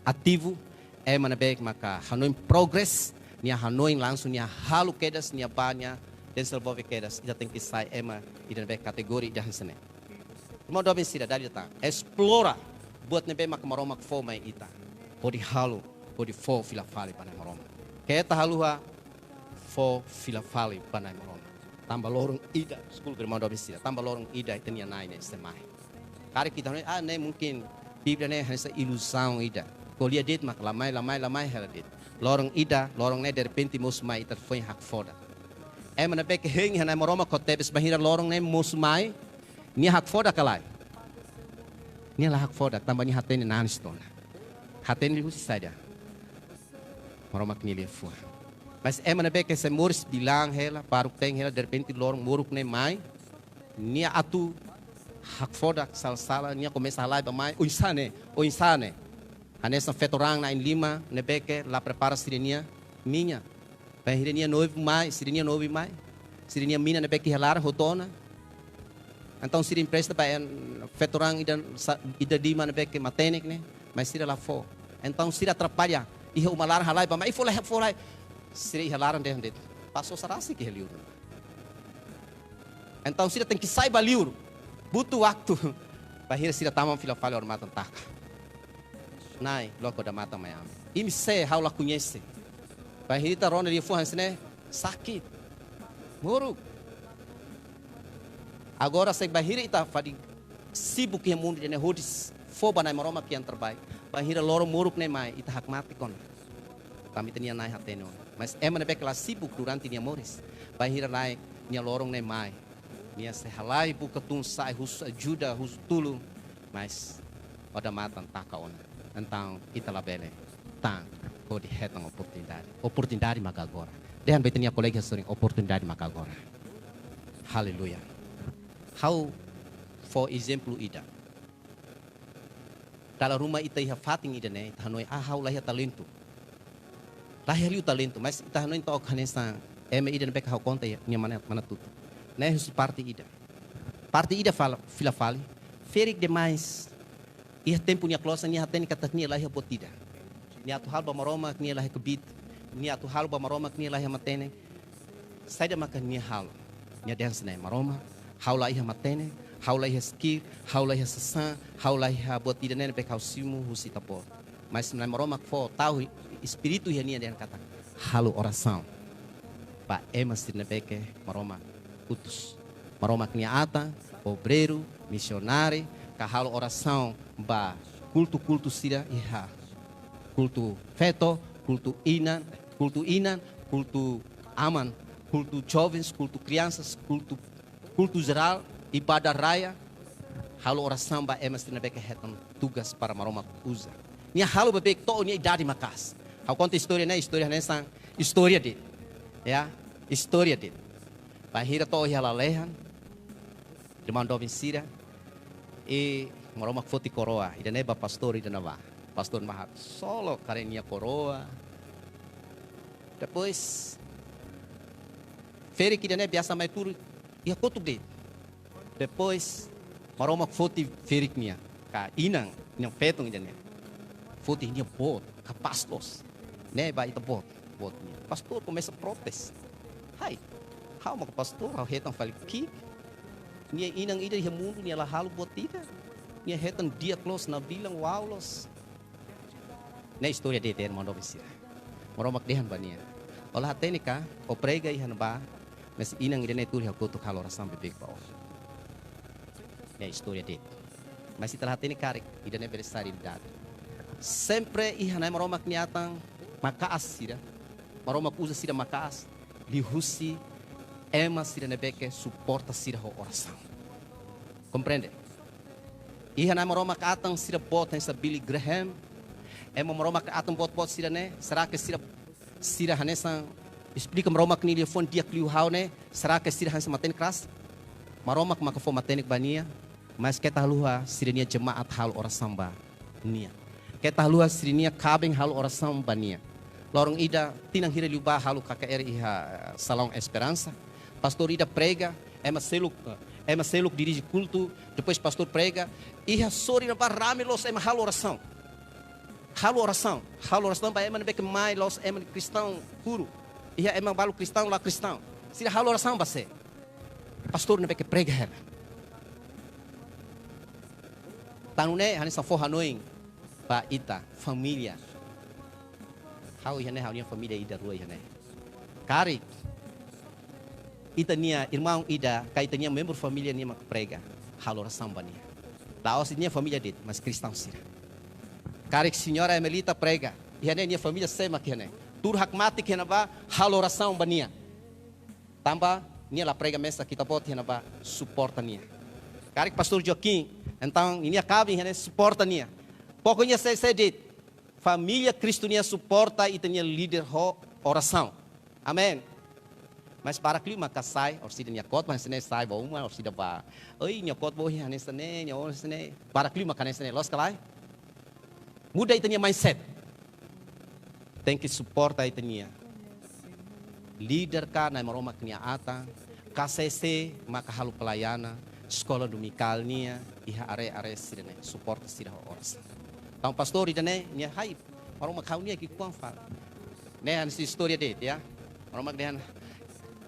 ativu, ema ne'ebé maka hanoin progres, nia hanoin langsung nia halo kedas, nia bá nia dezenvolve kedas. Ita tenke sai ema ida ne'ebé kategoria ida hanesan ne'e. Irmaun doben sira, dala ida tan, esplora buat ne'ebé maka Maromak fó mai ita. Hodi halo, hodi fó fila fali ba Na'i Maromak. Keta haluha fó fila fali ba Na'i Maromak. Tanba loron ida, deskulpa irmaun doben sira, tanba loron ida ita-nia Na'i ne'e sei mai. Karik ita hanoin, ah, ne'e mungkin Bíblia ne'e hanesan iluzaun ida. Ko'alia de'it mak la mai, la mai, la mai hela de'it. Loron ida, loron ne'e derrepente mosu mai ita foin hakfodak. Ema ne'ebé ke hein iha Na'i Maromak ho tebes bainhira loron ne'e mosu mai, nia hakfodak ka lae? Nia la hakfodak, tanba nia hatene nanis tiha ona. Hatene liuhusi saida? Maromak nia liafuan. Mas ema ne'ebé ke sei moris bilang hela, baruk-teen hela, derrepente loron moruk ne'e mai, nia atu hakfodak sala-sala, nia komesa halai bá-mai, oinsá ne'e, oinsá ne'e. Hanesan feto-raan na'in-lima ne'ebé ke la prepara sira-nia mina. Bainhira nia noivu mai, sira-nia noivu mai, sira-nia mina ne'ebé ke iha laran hotu ona. Entaun sira empresta ba feto-raan ida sa-, ida lima ne'ebé ke matenek ne'e, mas sira la fó. Entaun sira atrapalla, iha uma laran halai bá-mai, fó lai, fó lai. Sira iha laran dehan de'it, pastór sira rasik iha liur. Entaun sira tenke sai ba liur. Butuh waktu. Bainhira sira tama fila fali odamatan taka. Na'i, loke odamatan mai ami. Imi sé, ha'u la koñese. Bainhira ita rona liafuan hanesan ne'e, sakit. Moruk. Agora se bainhira ita fadi sibuk iha mundu ida-ne'e hodi s-, fó ba Na'i Maromak yang terbaik. Bainhira loron moruk ne'e mai, ita hakmatek ona. Tanba ita-nia Na'i hatene ona. Mas ema ne'ebé ke la sibuk durante nia moris, bainhira Na'i nia loron ne'e mai, nia sei halai buka tun sa'e husu ajuda, husu tulun, mas odamatan taka ona. Entaun ita labele tan hodi hetan oportunidade. Oportunidade maka agora. Dehan ba ita-nia kolega sorin, oportunidade maka agora. Haleluya. Ha'u fó ezemplu ida. Dala ruma ita iha fatin ida-ne'e, ita hanoin, ah, ha'u la iha talentu. La iha liu talentu, mas ita hanoin to'ok hanesan ema ida ne'ebé ke ha'u konta iha, nia mana, mana tutu. Ne'e husi parte ida. Parte ida fala, fila fali. Ferik demais. Iha tempu nia klosan, nia hatene katak nia la iha buat ida. Nia atu halo ba Maromak, nia la iha kbiit. Nia atu halo ba Maromak, nia la iha matenek. Saida maka nia halo? Nia dehan hanesan ne'e, Maromak, ha'u la iha matenek, ha'u la iha skill, ha'u la iha sasán, ha'u la iha buat ida ne'ebé ke ha'u simu husi Ita-Boot. Mas Na'i Maromak fó tau espíritu iha nia dehan katak, halo orasaun ba ema sira ne'ebé ke Maromak utus. Maromak nia atan, obreiru, misionáriu, ka halo orasaun ba kultu-kultu sira iha. Kultu feto, kultu inan, kultu inan, kultu aman, kultu jovens, kultu kriansas, kultu, kultu jerál, ibadah raya. Halo orasaun ba ema sira ne'ebé ke hetan tugas para Maromak uza. Nia halo beibeik to'o nia idade maka'as. Ha'u konta istória ne'e, istória hanesan istória de'it. Ya. Istória de'it. Bainhira to'o iha lalehan, irmaun doben sira, i Maromak foti koroa, ida-ne'e ba pastór ida-ne'ebá. Pastór mahak solo karik nia koroa. Depois, ferik ida-ne'e biasa mai tuur iha kotuk de'it. Depois, Maromak foti ferik nian, ka inan, inan feton ida-ne'e. Foti nia boot, kapás loos. Ne'e ba ita-boot, boot nian. Pastór komesa protes. Hai, ha'u maka pastór, ha'u hetan fali ki'ik. Nia inan ida iha mundu, nia la halo buat ida. Nia hetan di'ak loos, nabilan, wa'u loos. Ne'e istória de'it, irmaun doben sira. Maromak dehan ba nia: Ó la hatene ka, ó prega iha ne'ebá, mas inan ida-ne'e tuur iha kotuk halo orasaun beibeik ba ó. Ne'e istória de'it. Mas ita la hatene karik, ida-ne'e bele sai realidade. Sempre iha Na'i Maromak nia atan maka'as sira. Maromak uza sira maka'as, liuhusi ema sira ne'ebé ke suporta sira ho orasaun. Komprende? Iha Na'i Maromak atan sira boot hanesan Billy Graham. Ema Maromak atan boot-boot sira-ne'e, será ke sira, sira hanesan esplika Maromak nia liafuan di'ak liu ha'u ne'e, será ke sira hanesan matenek rasik? Maromak maka fó matenek ba nia, mas keta haluha sira-nia jemaat halo orasaun ba nia. Keta haluha sira-nia kaben halo orasaun ba nia. Loron ida, tinan hira liubá halo K K R iha, eh, Salão Esperança. Pastór ida prega, ema seluk, eh, ema seluk dirije kultu, depois pastór prega. Iha sorin ne'ebá rame loos, ema halo orasaun. Halo orasaun, halo orasaun ba ema ne'ebé ke mai loos, ema kristaun huru. Iha ema balu kristaun, la kristaun. Sira halo orasaun ba sé? Pastór ne'ebé ke prega hela. Tan ne'e hanesan fó hanoin ba ita, família. Ha'u iha ne'e, ha'u-nia família ida rua iha ne'e. Karik ita-nia irmaun ida, ka ita-nia membru família nian mak prega, halo orasaun ba nia. La'ós ita-nia família de'it, mas kristaun sira. Karik señora Emelita prega, iha ne'e nia família sé mak iha ne'e. Tuur hakmatek iha ne'ebá, halo orasaun ba nia. Tanba nia la prega mesak, ita-boot iha ne'ebá suporta nia. Karik pastór Joaquim, entaun ninia kaben iha ne'e suporta nia. Pokoknya sé, sé de'it, família Kristu nian suporta ita-nia líder ho orasaun. Amen. Mas barak liu maka sai, orsida nia kotba hanesan ne'e, sai ba uma, orsida ba: Oi, nia kotba ohin hanesan ne'e, nia ohin hanesan ne'e. Barak liu maka hanesan ne'e, loos ka lae? Muda ita-nia mindset. Tenke suporta ita-nia líder ka Na'i Maromak nia atan, ka sé-sé maka halo pelayanan, eskola dominikál nian, iha área-área sira-ne'e, suporta sira ho orasaun. Entaun pastór ida-ne'e, nia: Hai, Maromak ha'u-nia ki'ikoan fali. Ne'e hanesan istória de'it, ya. Maromak dehan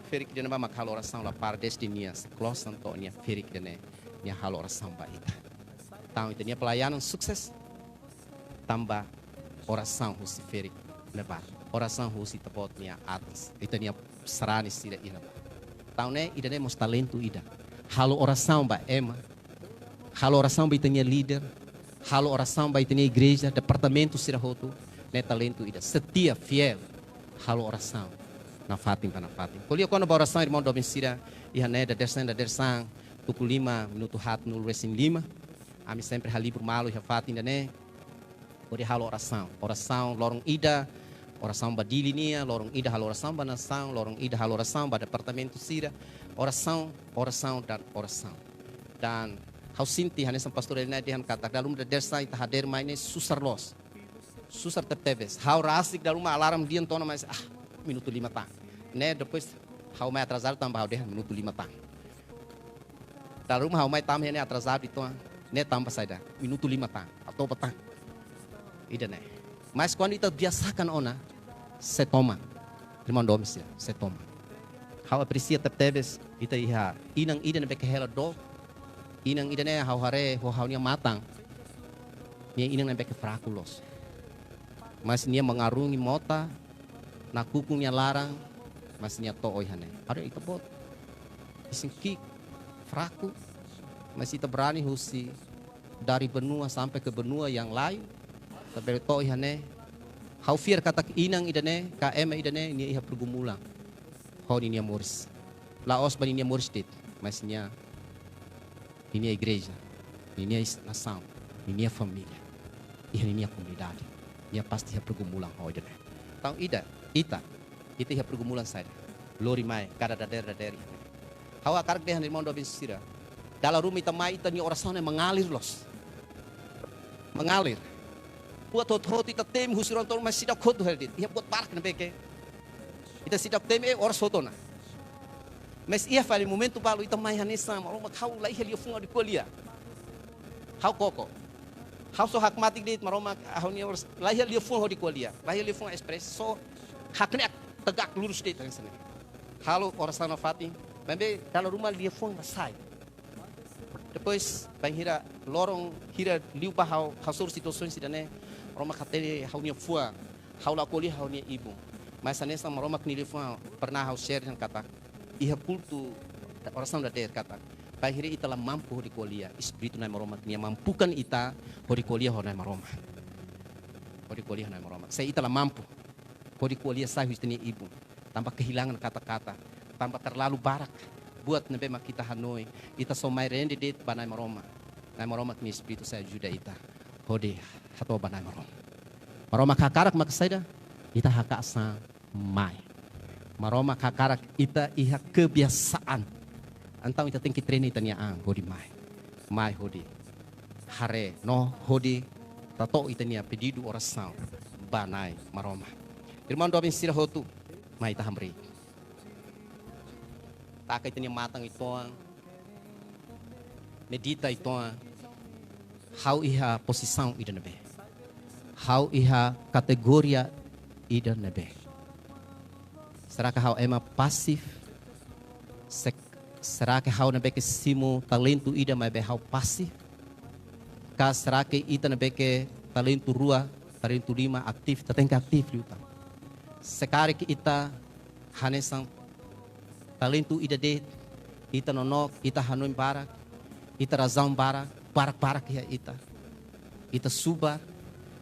ferik ida-ne'ebá mak halo orasaun la para, dezde nia klosan to'o nia ferik ida-ne'e, nia halo orasaun ba ita. Entaun ita-nia pelayanan sukses tanba orasaun husi ferik ne'ebá. Orasaun husi ita-boot nia atas, ita-nia sarani sira iha ne'ebá. Entaun ne'e, ida-ne'e mós talentu ida. Halo orasaun ba ema, halo orasaun ba ita-nia líder, halo orasaun ba ita-nia igreja, departamentu sira hotu. Ne'e talentu ida. Setia, fiél, halo orasaun nafatin ba nafatin. Ko'alia kona-ba orasaun, irmaun doben sira, iha ne'e dadeer-saan, dadeer-saan, tuku lima, minutu haat-nulu resin lima. Ami sempre halibur malu iha fatin ida-ne'e hodi halo orasaun. Orasaun loron ida, orasaun ba Dili nian, loron ida halo orasaun ba nasaun, loron ida halo orasaun ba departamentu sira. Orasaun, orasaun, dan orasaun. Dan ha'u sente hanesan pastór Elina dehan katak dala ruma dadeer-saan ita hadeer mai ne'e susar loos. Susar tebetebes. Ha'u rasik dala ruma alarm dehan to'o ona, mas, ah, minutu lima tan. Ne'e depois ha'u mai atrasadu tanba ha'u dehan minutu lima tan. Dala ruma ha'u mai tama iha ne'e atrasadu uitoan. Ne'e tanba saida? Minutu lima tan. Atu ba tan. Ida-ne'e. Mas kuandu ita biasakan ona, sei toman. Irmaun doben sira, sei toman. Ha'u apresia tebetebes, ita iha inan ida ne'ebé ke hela dook. Inan ida-ne'e ha'u haree ho ha'u-nia matan. Nia inan ne'ebé ke fraku loos. Mas nia mengarungi mota, nakukun nia laran, mas nia to'o iha ne'e. Haree ita-boot. Isin ki'ik, fraku, mas ita berani husi dari benua sampai ke benua yang lain, ita bele to'o iha ne'e. Ha'u fiar katak inan ida-ne'e, ka ema ida-ne'e, nia iha pergumulan ho ninia moris. La'ós ba ninia moris de'it, mas nia, ninia igreja, ninia is-, nasaun, ninia família, iha ninia komunidade, nia pasti iha pergumulan ho ida-ne'e. Entaun ida, ita, ita iha pergumulan saida? lori mai kada dadeer-dadeer. Ha'u hakarak dehan irmaun doben sira, dala ruma ita mai, ita-nia orasaun ne'e mengalir loos. Mengalir. Buat hotu-hotu ita temi husi rua-rua, mas seidauk hotu hela de'it. Iha buat barak ne'ebé ke ita seidauk temi, eh, oras hotu ona. Mas iha fali momentu balu ita mai hanesan: Maromak, ha'u la iha liafuan hodi ko'alia. Ha'u koko. Ha'u só hakmatek de'it, Maromak, ha'u-nia oras la iha liafuan hodi ko'alia. La iha liafuan espresa, só hakne'ak, tegak lurus de'it hanesan ne'e. Halo orasaun nafatin, maibé dala ruma liafuan la sai. Depois, bainhira loron hira liubá ha'u hasoru situasaun ida-ne'e, Maromak hatene ha'u-nia fuan, ha'u la ko'alia ha'u-nia ibun. Mas hanesan Maromak nia liafuan pernah ha'u share dehan katak, iha kultu orasaun dadeer katak, bainhira ita la mampu hodi ko'alia, Espíritu Na'i Maromak nia mampukan ita hodi ko'alia ho Na'i Maromak. Hodi ko'alia ho Na'i Maromak. Se ita la mampu hodi ko'alia sai husi ita-nia ibun, tanba kehilangan kata-kata, tanba terlalu barak buat ne'ebé mak ita hanoin, ita só mai rende de'it ba Na'i Maromak. Na'i Maromak nia Espíritu sei ajuda ita hodi hato'o ba Na'i Maromak. Maromak hakarak mak saida? Ita haka'as an mai. Maromak hakarak ita iha kebiasaan. Entaun ita tenke treina ita-nia an hodi mai. Mai hodi haree no hodi hato'o ita-nia pedidu orasaun ba Na'i Maromak. Irmaun doben sira hotu, mai ita hamriik. Taka ita-nia matan uitoan, medita uitoan. Ha'u iha pozisaun ida-ne'ebé? Ha'u iha kategoria ida-ne'ebé? Será ke ha'u ema pasif? Se-, será ke ha'u ne'ebé ke simu talentu ida maibé ha'u pasif? Ka será ke ita ne'ebé ke talentu rua, talentu lima, aktif, ita tenke aktif liután? Se karik ita hanesan talentu ida de'it, ita nonook, ita hanoin barak, ita razaun barak, barak-barak iha ita. Ita subar,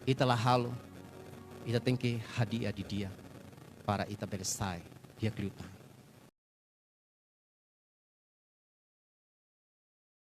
ita la halo, ita tenke hadi'a didi'ak para ita bele sai di'ak liután.